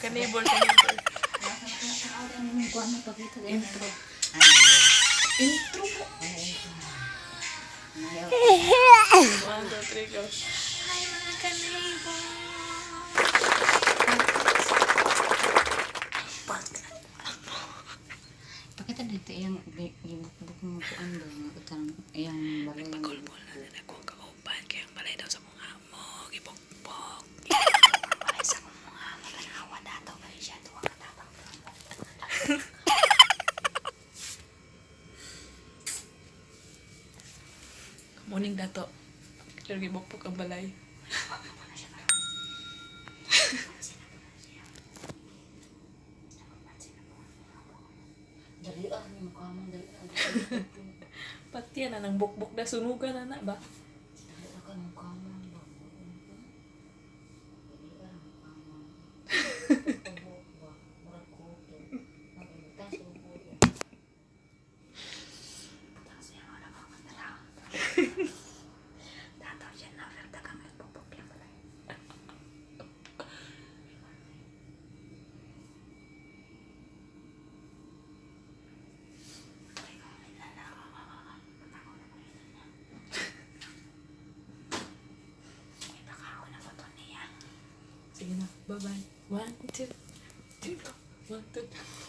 Ka-neighbor, ka-neighbor. Kuan na pagkita din. Intro. Ano yun? Intro po. Ano yun? Ano yun? One, two, three, go. Hi, mga ka-neighbor! Pakita dito iyang gibukbuk mo kuan ba nga utang iyang balay. Pagulbol na na ako kauban. Kaya ang balay daw sa mga amo. Gibukbok. Balay sa akong mga amo tanawa dato kay siya tuwa katabang. Morning dato. Pero gibukbok ang balay. Dali ah, ni mukha mo dali ah. Pati na nang bukbok na sunugan na na ba? Dali ah ka mukha mo ba. Dali ah mukha mo. Buhok ba? Murag kuto. Mag-imutan sa ubo. Dato siya na verda kang bukbok lang balay. Sige na. Bye-bye. One, two, three, go. One, two, three.